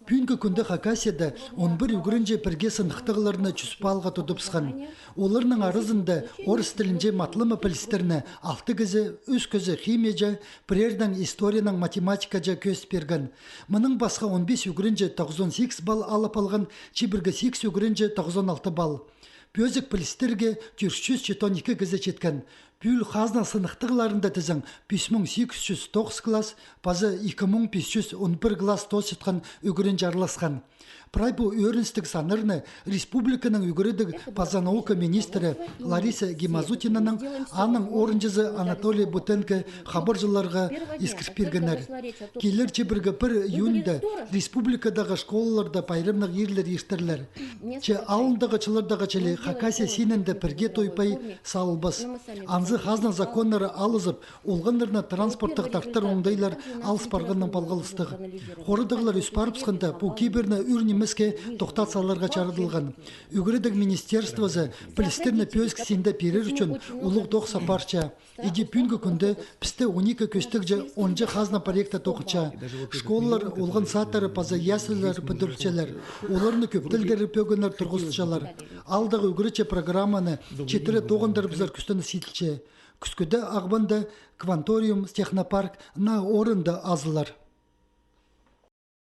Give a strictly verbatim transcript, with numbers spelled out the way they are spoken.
Пӱӱнгі кӱнде Хакасияда он пір ӱгренҷі пірге сыныхтағларны чӱс палға тудыбысхан. Оларның аразында орыс тілінҷе матлама пілістерні алты кізі, ӱс кізі химияҷа, пірернең историянаң математикаҷа кӧзіт пирген. Мының пасха он пис ӱгренҷі тоғызон сигіс балл алып алған, чибіргі сигіс ӱгренҷі тоғызон алты балл. Пӧзік пілістерге тӧрт чӱс читон ікі кізі читкен. Пӱӱл хазна сыныхтағларында тізең пис муң сигіс чӱс тоғыс класс паза ікі муң пис чӱс он пір класс тоосчатхан ӱгренҷі араласхан. Прай пу ӧріністіг саннарны республиканың ӱгредіг паза наука министрі Лариса Гимазутинанаң аның орынҷызы Анатолий Бутенко хабарҷыларға искіріп пиргеннер. Килер чибіргі пір июньда республикадағы школаларда пайрамнығ иирлер иртерлер. Че алындағы чыллардағы чіли Хакасия синінде пірге той-пай салылбас. Анзы хазна законнары алызып, олғаннарны транспорттығ тарттар оңдайлар алыс парғаннаң палғалыстығ. Хорадағлар ӧс парыбысханда, пу кибірні ӱр нимеске тохтат саларға чарадылған. Ӱгредіг министерствозы пілістерні пӧзік синде пирер ӱчӱн улуғ тоғыс апарча. Иди пӱӱнгі кӱнде пісте он ікі кӧстегҷе онҷа хазна проекті тоғынча. Школалар, олған садтары паза яслилер пӱдірілчелер. Оларны кӧп тілдері пӧгіннер турғызылчалар. Алдағы ӱгретче программаны читіре тоғындырыбызар кӱстеніс иділче. Кӱскӱде Ағбанда кванториум, технопарк наа орында азылар.